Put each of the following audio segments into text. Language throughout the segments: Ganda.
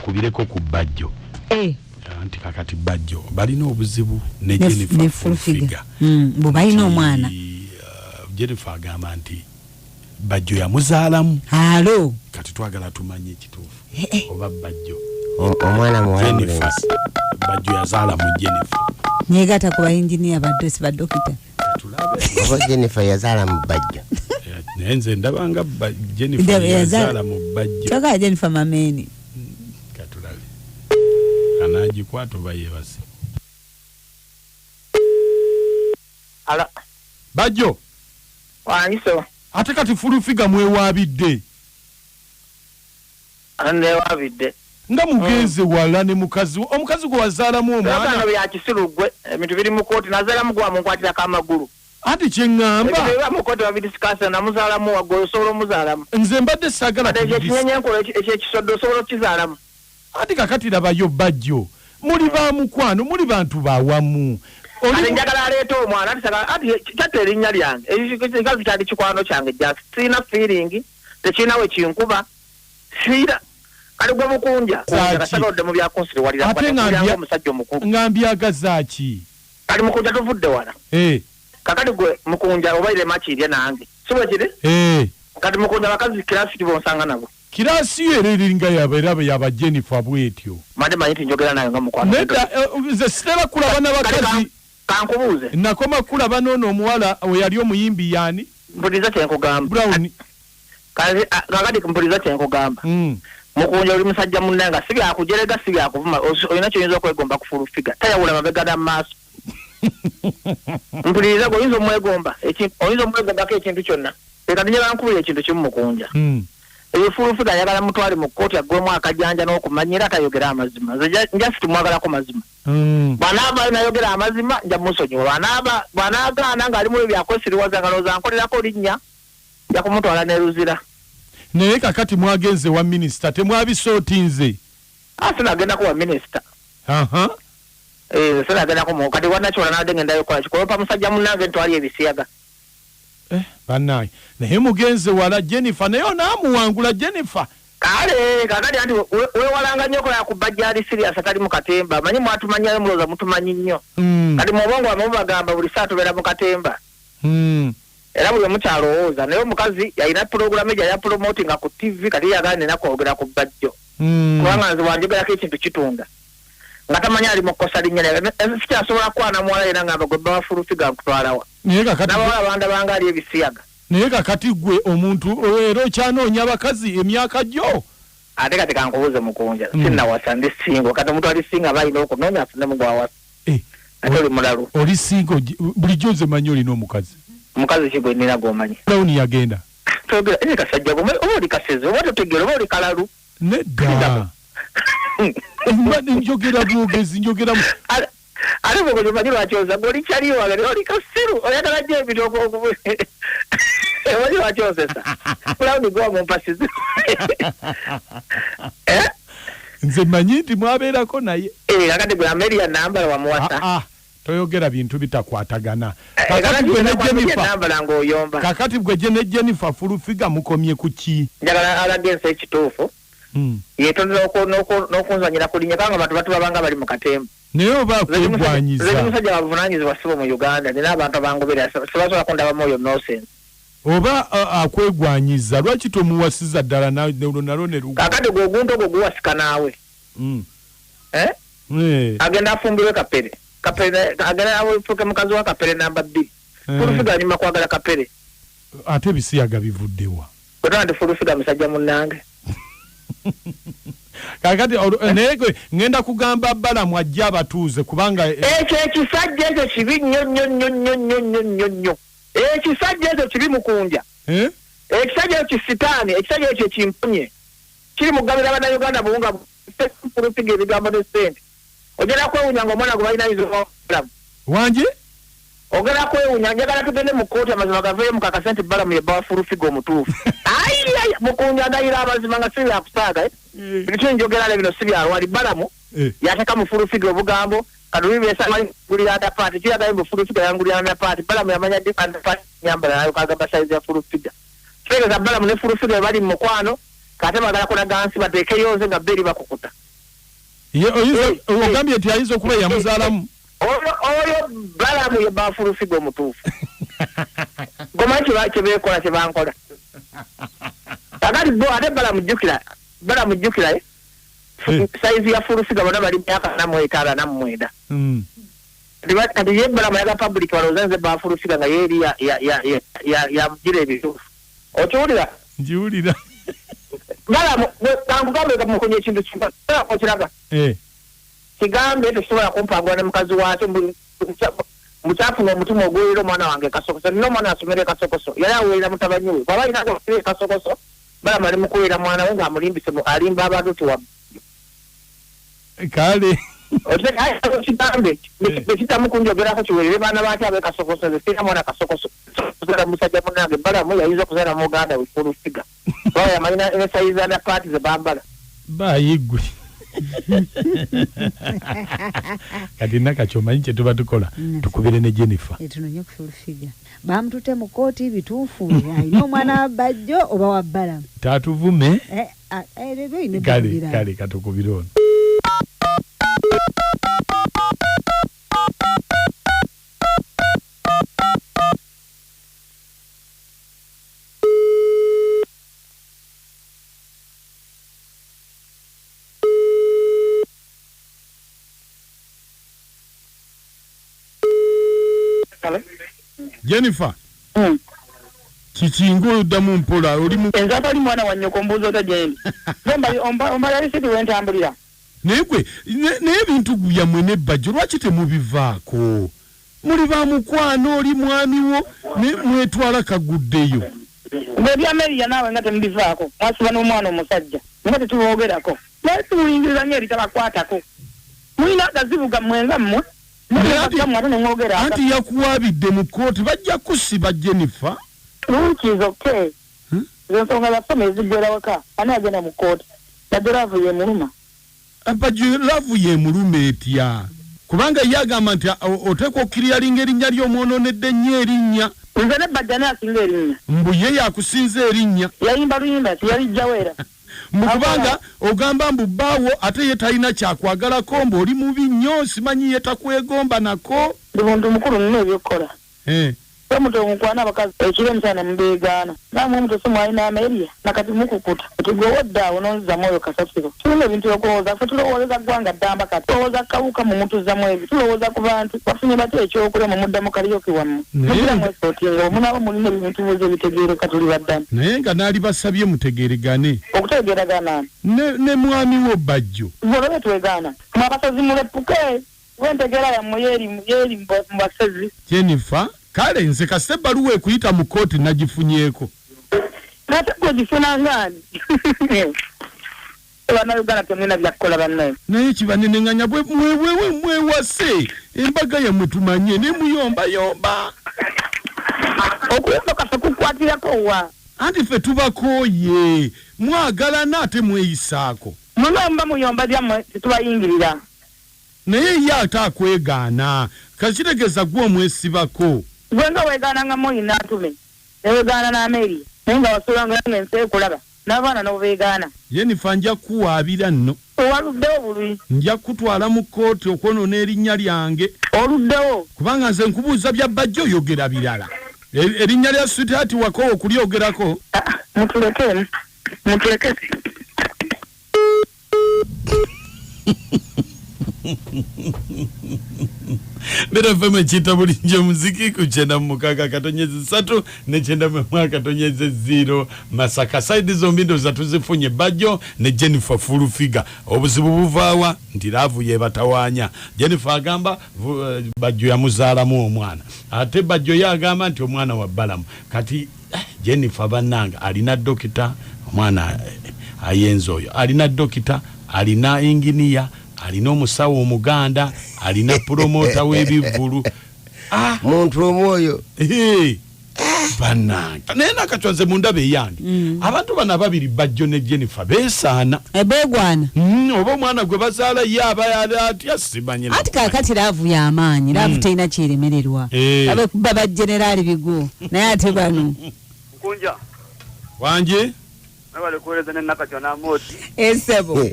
Kankubireko ku Bajjo. Eh. Anti kakati Bajjo balina obuzibu ne Ne Jennifer ne Full Full Figure. Figure. Mbu balina Nti, omwana. Jennifer agamba nti Bajjo yamuzaalamu. Alo. Kati twagala tumanye ekituufu Eh, eh. oba Bajjo Omwana muwala Jennifer mulenzi? Bajjo yazaala mu Jennifer. Negatta ku bayinginiya, badosi, badokita. Tulabe. Oba Jennifer yazaala mu Bajjo? Naye nze ndabanga Jennifer Ndaba yazaala mu Bajjo. Kyokka Jennifer Mameni. Katulabe anaagikwata oba yeebase. Alo, Bajjo. Wangiso. Ate kati Full Figure mwewaabidde? Newabidde. Nga mugenze wala ne mukazi wo, omukazi gwe wazaalamu Omwana omwana. bya kisiru gwe, ebintu biri mu kooti, nazaalamu gwa munkwatirako amagulu. Anti kyeŋŋamba Ebintu biba mu kooti babidiscussa, namuzaalamu wagwe osobola omuzaalamu. Nze mbadde saagala Ate ekyo kubidis- ekinyenyenkolo ekyekisodde osobola okukizaalamu. Anti kakati labayo Bajjo, muli ba mukwano, muli bantu bawamu. Ate njagala aleete omwana, ati ati kyatta erinnya lyange. Ekikazi kyali kikwano kyange just sirina feeling, tekirina we kinkuba. Siira kali gwe mukunja. Zaaki. Kasagadde mu byakunsiriwalira Ate nga omusajja omukulu. Nga mbyagaza ki? Kali mukunja, tuvudde wala. Eh, Kakati gwe mukunja obaire makirye nange. Si bwe kiri? Eh. Kati mukunja, abakazi kirasi kibonsanga nabo. Kirasi yo era eringa yaba era yaba Jennifer bwetyo. Mande manyi nti njogera naye nga mukwano. Nedda, nze sitera kulaba n'abakazi. Kankubuuze. Nakoma kulaba n'ono omuwala we yali omuyimbi yaani? Mpuliza kyenkugamba. Brown. Kakati mpuliza kyenkugamba. Mukunja, oli musajja munnange, si byakujerega, si byakuvuma, olina kyoyinza okwegomba ku Full Figure? Tayawula mabega na maaso. Mpuliriza gwe, oyinza omwegomba oyinza omwegombako ekintu kyonna? Leka njagala nkubulira ekintu kimu, mukunja. Ebyo Full Figure ayagala mutwale mu kkooti aggwemu akajanja n'okumanyira atayogera amazima. Nze just mwagalako mazima. Bw'anaava nayogera amazima nja musonyiwa, bw'anaagaana ng'ali mu ebyo byakwesiriwaza nga lowooza nkolerako linnya, nja kumutwala ne Luzira. Naye kakati mwagenze wa minisita, temwabisootinze? Ah, sinagendako wa minisita. Eh, sinagendako mu kati wanakyola nadde ngendayo kola kikolopa musajja munnange ntwali ebisiyaga. Eh, bannange, naye mugenze wala. Jennifer naye onaamuwangula Jennifer. Kale kakati anti weewalanga nnyo okola ku bajja ali serious atali mu katemba. Manyi mwatumanyayo, mulowooza mutumanyi nnyo. Kati mu obwongo bwammwe mubagamba buli saa tubeera mu katemba. Era buli omu kyalowooza, naye omukazi yalina pulogulamu egyo yapromotinga ku TV, kati yagala nina kwogera ku Bajjo kubanga nze wanjogerako ekintu kitunda nga tamanyi ali mu kkosa linnya lyange. Sikyasobola kukwana muwala yena ngamba gwe bba Full Figure nkutwalawa? Naye kakati N'abawala bandabanga ali ebisiyaga. Naye kakati gwe omuntu era okyanoonya abakazi emyaka gyo? Ate kati kankubuuze, mukunja. Sinnawasa, ndi single. Kati omuntu ali single aba alina okunoonya afunemu gwawasa. Eh, Ate oli mulalu. Oli single, bulijjo nze manyi olina omukazi. Omukazi ki gwe nnina gw'omanyi? Brown yagenda. Twogera eri kasajja gwe, oba oli kasezi oba totegeera oba oli kalalu. Nedda. Mba njogera bwogezi, njogera Ate bwe omanyi lwaki oza gwe oli kyali wange naye oli kasiru, oyagala nnyo ebintu omanyi lwaki ozesa Brown gwe wamumpasiza? Eh? Nze manyi nti mwabeerako naye. Eh, kakati gwe Ameria nambala wamuwasa? Ah, ah, toyogera bintu bitakwatagana. Eh, Kakati kakati gwe ne Ameria Jennifer nambala ng'oyomba. Kakati gwe ne Jennifer Full Figure mukomye ku ki? Njagala alaga ensi ekituufu. Yetondera n'okunzanyira ku linnya, kubanga abantu batulabanga bali mu katemba. Naye oba Nze ndi akwegwanyiza musajja wabuvunanyizibwa sibo mu Uganda, nina abantu abangoberera, sibasobola kundabamu oyo nonsense. Oba akwegwanyiza, lwaki tomuwasiza ddala nalwo ne lugwa? Kakati gwe oguntu ogwo guwasika naawe. Eh? Eh, Agenda afumbirwe Kapere, Kapere agenda afuuke mukazi wa Kapere namba 2. Eh. Full Figure anyuma kwagala Kapere. Ate ebisiyaga bivuddewa? Bwetaba nti Full Figure musajja munnange. Kakati naye gwe ŋŋenda kugamba Balamu ajje abatuuze kubanga Ekyo ekisajja ekyo kibi nnyo nnyo nnyo nnyo nnyo nnyo nnyo nnyo. Ekisajja ekyo kibi, mukunja. Eh? Ekisajja ekyo kisitaani, ekisajja ekyo kimpunye kiri mugabira bannayuganda buwunga Full Figure ebigambo ne sente. Ogenda kwewunya nga omwana gwe balina ayinza obulamu. Wangi? Ogenda kwewunya. Njagala tugende mu kkooti, amazima gaveeyo, mukakase nti Balamu ye bba wa Full Figure omutuufu. Ayiayi, mukunja, ndayira amazima nga si byakusaaga, eh? Bino kyenjogera ne bino si byalwali. Balamu yateeka mu Full Figure obugambo kadulibesagulira underpant, kiyagayo mu Full Figure yangulira underpant. Balamu yamanya ddi underpant nyambala nayo kagamba size ya Full Figure? Kitegeeza Balamu ne Full Figure bali mu mukwano, kate bagala kulaga nsi bateekeyo nze nga beri bakukuta. Ogambye nti ayinza okuba yamuzaalamu. Oyo Balamu ye bafulufiga omutuufu. Gomanyi kyebeekola kyebankola. Kakati bo ate Balamu jjukira, Balamu jjukira sayizi ya fulufiga bonna bali myaka 45 49. Kati ye Balamu ayaga public balowooza nze bafulufiga nga ye eri yamugira ebituufu. Okiwulira? Nkiwulira. Balamu kankugambe mukunye ekintu kimu okiraba. Kigambe tekisobola kumpangula ne mukazi waakyo mukyafuna omutima oguwulira omwana wange Kasokoso. Nina omwana asomera e Kasokoso, yali awulira mutabani we. Bw'aba alina e Kasokoso, Balamu ali mu kuwulira mwana we ng'amulimbise, alimba abantu nti wa Kale. Kigambe tekiddamu kunjogerako kiwerere baana baakyo ab'e Kasokoso. Nze sirina mwana Kasokoso. Okuzaala musajja munnange Balamu yayinza okuzaala muganda we Fulufiga. Kuba yamanyi ne sayizi na paati ze bambala. Bayiggwe. Kati Nakati omanyi kye tuba tukola, tukubire ne Jennifer. Tunonye ku Fulufiga. Bamututte mu kkooti bituufu alina omwana wa Bajjo oba wa Balamu. Taatuvume. Kale kale katukubire ono. Jennifer. Kikinga oddamu mpola oli mu Enze atali mwana wa nnyoko mbuuza otya gyendi? Ombala lisiti we ntambulira. Naye gwe naye ebintu byammwe ne Bajjo lwaki temubivaako? Muli ba mukwano oli mwami wo naye mwetwala kaguddeyo. Mbu ebya Meria naawe nga temubivaako mwasiba n'omwana omusajja nga tetuboogerako. Lwaki muyingirira nnyo ebitabakwatako? Mulina agazibu gammwe nga mmwe. Anti yakuwaabidde mu kkooti bajja kukusiba Jennifer. Which is okay. Ezo nsonga za family ziggwera waka ani agenda mu kkooti? Bajjo love yemuluma. Bajjo love yemuluma etya? Kubanga ye agamba nti oteekwa okukiriyalinga erinnya lye omwononedde nnyo erinnya. Nze ne Bajjo ani asinga erinnya? Mbu ye yakusinza erinnya. Yayimba luyimba ki? Yalijjawa era? Mbu kubanga ogamba mbu bbaawo ate ye talina kyakwagalako mbu oli mubi nnyo simanyi ye takwegomba nako. Ndi muntu mukulu nina ebyokukola. Bwe mutyo mukwana abakazi ekiro emisana ne mubeegaana. Nammwe mutyo si mwalina Amelia? Na kati mukukuta. Kati ggwe owodde awo n'onziza mu oyo kasasiro. Tulina ebintu okulowooza. Ffe tulowooleza ggwanga ddamba kati. Tulowooza ku kawuka mmwe mutuzza mwebyo. Tulowooza ku bantu. Bafunye batya ekyokulya mmwe mudda mu kaliyoki wammwe. Mugira mwesootinga. Bwe munaaba mulina ebintu mubuuze ebitegeerekeka tuli baddamu. Naye nga naalibasabye mutegeeregane. Okutegeeragana? Ne mwami wo Bajjo. Ggwe olabye twegaana? Mmwe abasazi muleppuke. Kuba entegeera yammwe yeeri yeeri mu basezi. Jennifer, Kale nze kasita ebbaluwa ekuyita mu kkooti nagifunyeeko. Ate gwe ogifuna ng'ani? Bannayuganda temulina bya kukola bannaye. Naye kibanenenganya bwe mwe mwewase embaga yammwe tumanye naye muyombayomba. Okuyomba kwaffe kukwatirako wa? Anti ffe tubakooye. Mwagalana ate mweyisaako. Mwe nga bwemuba muyomba byammwe tetubayingirira. Naye ye ate akwegaana. Kati kitegeeza gwe omwesibako. Gwe nga wegaana nga Moyi Nantume newegaana ne Amelia naye nga wasulangayo nga ensi ekulaba nabaana nobegaana. Jennifer nja kukuwaabira nno. Owaluddewo bulwi. Nja kukutwala mu kkooti okwonoona erinnya lyange. Oluddewo. Kubanga nze nkubuuza bya Bajjo oyogera birala. Erinnya lya sweetheart wakoowa okulyogerako. Mutuleke mutuleke. Beera FM ekiyita bulijjo omuziki ku 96.3 ne 91.0 Masaka. Saidi zombi ndowooza tuzifunye, Bajjo ne Jennifer full figure. Obuzibu buvaawa nti laavu yebatawaanya. Jennifer agamba Bajjo yamuzaalamu omwana, ate Bajjo ye agamba nti omwana wa Balamu. Kati Jennifer bannange alina dokita, omwana ayenze oyo alina dokita, alina inginiya, alina omusawo omuganda, alina pulomota w'ebivvulu. Muntu omwoyo. Bannange naye Nakacwa nze mundaba eyange abantu bano ababiri Bajjo ne Jennifer beesaana. Beegwana. Oba omwana gwe bazaala ye aba atya simanyi. Anti kaakati laavu y'amaanyi, laavu terina kyeremererwa. Babe ba generaali bigo naye ate bano. Nkunja. Wangi? Mwebale kuweereza ne Nakacwa n'Amooti. Esebo.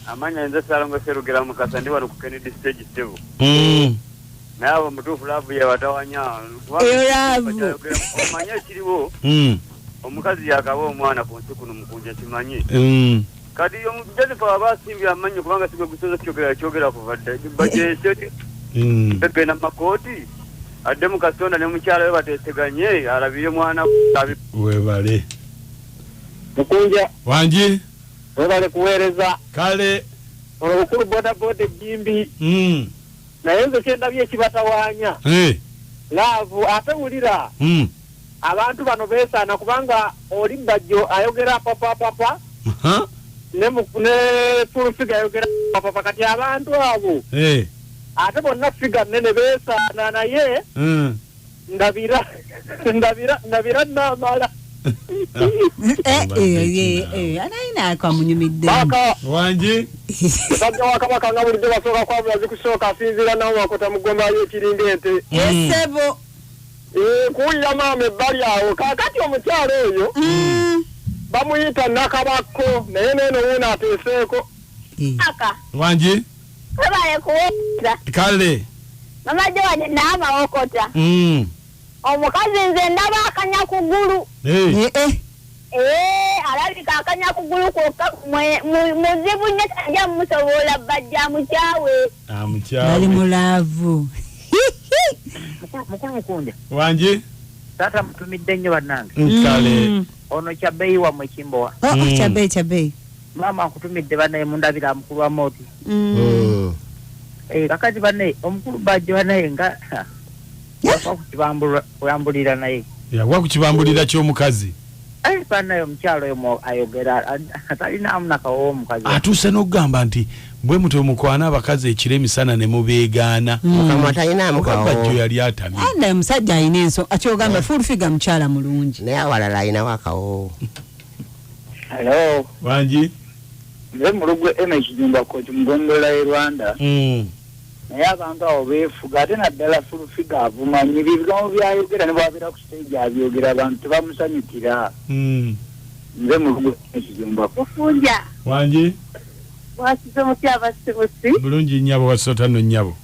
Amanya nze Ssalongo Sserugera Mukasa, ndi wano ku Kennedy Stage ssebo. Naye abo mutuufu love yabatawanya. Eyo love. Omanye ekiriwo, omukazi yakaba omwana ku nsi kuno, Mukunja, kimanyi. Kati Jennifer aba asimbye amannyo, kubanga sigwe gusoza kyogera kyogera kuva dda. Bajeese egenda mu makooti, adde mu Kasonda ne mukyala we bateeseganye, alabire mwana. Webale. Mukunja. Wangi. Webale kuweereza. Kale. Olukulu bodaboda ejjimbi. Naye nze kyendabye ekibatawaanya, love. Ate wulira, abantu bano beesaana, kubanga oli Bajjo ayogera papapapa ne Full Figure ayogera papapa. Kati abantu abo ate bonna figure nene, beesaana, naye ndabira ndabira ndabira namala. Anayina akamunyumidde. Baka. Wangi. Musajja wa Kabaka, nga bulijjo basooka kwabula zikusooka, asinziira nawo makota mugomba y'ekiringa ente. Esebo. Kuwulira maama ebbali awo. Kaakati omukyalo oyo bamuyita Nakabakko, naye neeno wuuno ateeseeko. Aka. Wangi. Webale kuwuliza. Kale. Mama Joan n'amawokota. Omukazi nze ndaba akanya kugulu. Ee, alabika akanya kugulu kwokka muzibu nnyo, tajja mumusobola, bajja mukyawe. Amukyawe. Bali mu love. Mukulu Mukunja. Wangi. Taata, mutumidde nnyo bannange. Kale. Ono Kyabbeyi wammwe Kimbowa. Oh, Kyabbeyi, Kyabbeyi. Maama, nkutumidde bannaye, mundabira mukulu wa mooti. Kakati bannaye, omukulu Bajjo bannaye nga yagwa ku kibambulira naye. Yagwa ku kibambulira ky'omukazi. Bannaye, omukyalo oyo ayogera talinaamu nakawowo omukazi. Atuuse n'okugamba nti bwe mutwe mukwana abakazi ekiro emisana ne mubeegaana. Mukama talinaamu Bajjo kawo. yali atamye. Anda omusajja alina ensonga akyogamba, Full Figure mukyala mulungi. Naye awalala alinawo akawo. Hello. Wangi. Nze Mulugwe ema Ekijumba Koki mugondola e Rwanda. Naye abantu abo beefuga, ate naddala Full Figure avumanyi ebyo ebigambo byayogera, ne bwabeera ku stage abyogera, abantu tebamusanyukira. Nze Mulugwe Ekijumba. Mukunja. Wangi. Mwasize mutya abasibusi? Bulungi nnyabo, wasotano nnyabo.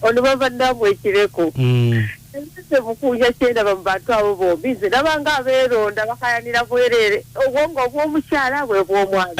Ono bava namwe ekireko. Nze Mukunja, kyendaba mu bantu abo bombi, nze nabanga abeeronda, bakayanira bwerere. Obwongo obw'omukyala bwe bw'omwami.